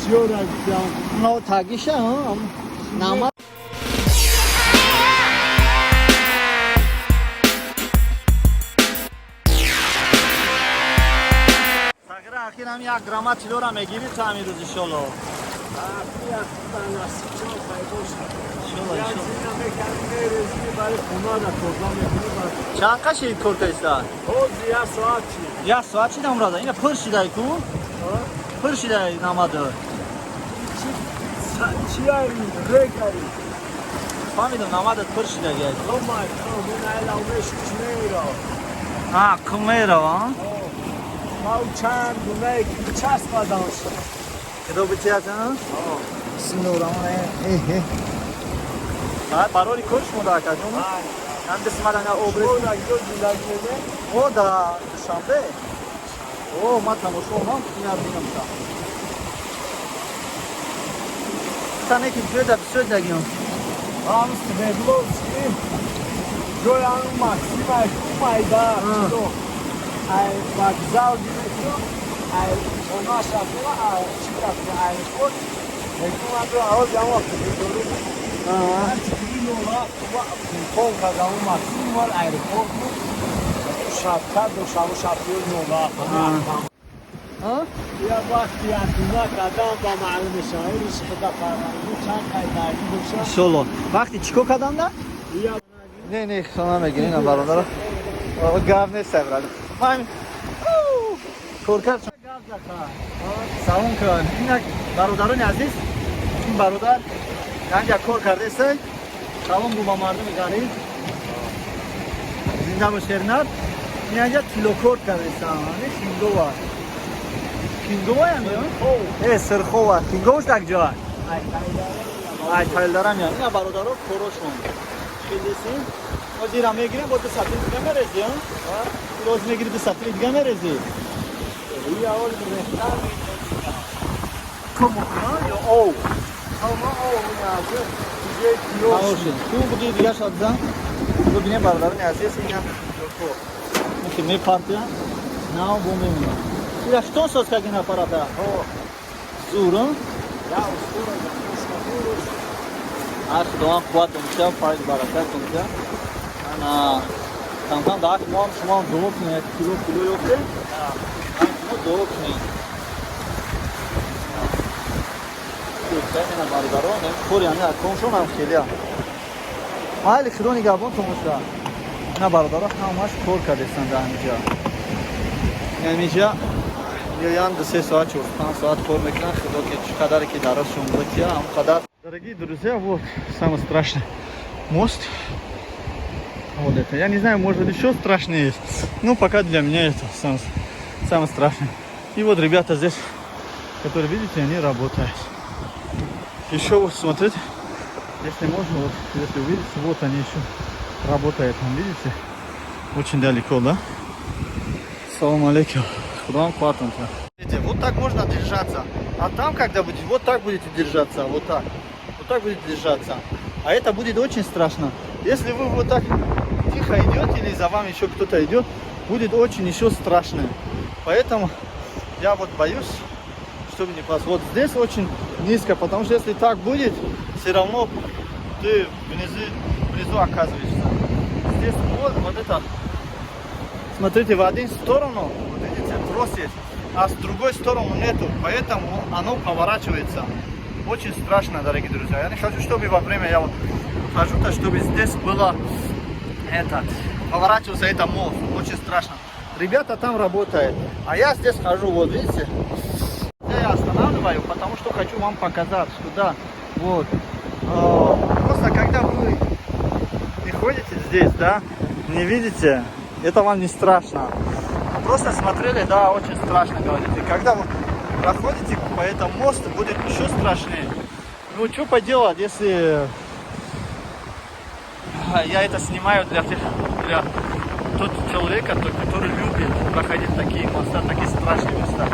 No tagiشه ها نامه تغییر اخیر هم یک گرامه چلو را میگیری تعمیر روز انشالله چند قشید کرده ایستا؟ یک ساعت چی نمراده؟ اینه پر شده ای کو؟ پر شده ای نماده چی هایی؟ رگاری فهمیدم نماده پر شده گید اومد اون علامش کمیرا کمیرا ها؟ ما چند دونه چسب داشت کدو بچه هست ها؟ بسم الله الرحمن الرحیم برای کش مدار کرد جون؟ هم دست مدن اوبرس او دا شنبه او ما تماشا ما نیاز بینم تا تنه که جوی دا بسید دگیم همست بدلوسکی جوی همون مکسیم ای کومایده چلو ای وگزال دیگه ای اونا شفیه ای چی رفته ای خود ای کومانده آواز همون وقتی بدلو پول که همون مکسیم وال ایرپورت شبکت دو شب و شبیه نولا یا وقتی انتونا قدم با معلوم شاعرش خدا فرمانی چند قیدردی دوشه انشالله وقتی چیکو کدام ده؟ نه خوانا میگیرین هم برادر رو گرم نیست برادر ما همین کورکر سلام کن این برادران عزیز این برادر اینجا کار کرده است سلام گو با مردم غریب زنده مشهرنر اینجا کیلو کورد کرده است کینگو ها کینگو ها هم سرخو ها کینگوش یک جا ای تایل دارم یا این برادر رو کروشون خیلیسی ما زیرا میگیریم با دو سطری دیگه میرزی روز میگیری دو سطری دیگه میرزی یا اول بهتر کمو یا او اما او نیازه دیگه کیلوش تو بگی دیگه شد زن ببینیم برادران عزیز این هم که میپرده نه بو میمونه این شتون ساز که گینا پراده زورا یا اسطوره عرض دوام قوت اونجا پایز برکت اونجا انا تمام داخل ما شما دو کنید کیلو یوفته ما دو کنید این برادران خوری یعنی کنشون هم خیلی محل خیرونی گابون تو مشتا اینا برادرها همش کار کردستند اینجا میان 2-3 ساعت 4-5 ساعت کار میکنن خدا که چقدر که درازشون بوده همقدر. Дорогие друзья, вот самый страшный мост. Вот это. Я не знаю, может еще страшнее есть. Но пока для меня это самый страшный. И вот ребята здесь, которые видите, они работают. Еще вот смотрите, если можно, вот если увидите, вот они еще работают. Там видите? Очень далеко, да? Салам алейкум. Худам хватом. Видите, вот так можно держаться. А там, когда будете, вот так будете держаться. Вот так. Вот так будете держаться. А это будет очень страшно. Если вы вот так тихо идете или за вами еще кто-то идет, будет очень еще страшно. Поэтому я вот боюсь, чтобы не пас. Вот здесь очень низко, потому что если так будет, все равно ты внизу оказываешься. Здесь вот это. Смотрите, в одну сторону, вот видите, трос есть, а с другой стороны нету, поэтому оно поворачивается. Очень страшно, дорогие друзья. Я не хочу, чтобы во время я вот хожу-то, чтобы здесь было поворачивался это мост. Очень страшно. Ребята там работают, а я здесь хожу, вот видите. Я останавливаю, потому что хочу вам показать, что да, вот. Просто когда вы не ходите здесь, да, не видите, это вам не страшно. Просто смотрели, да, очень страшно, говорите. Когда вы проходите по этому мосту, будет еще страшнее. Ну, что поделать, если я это снимаю для тот человека, который любит проходить такие моста, такие страшные места.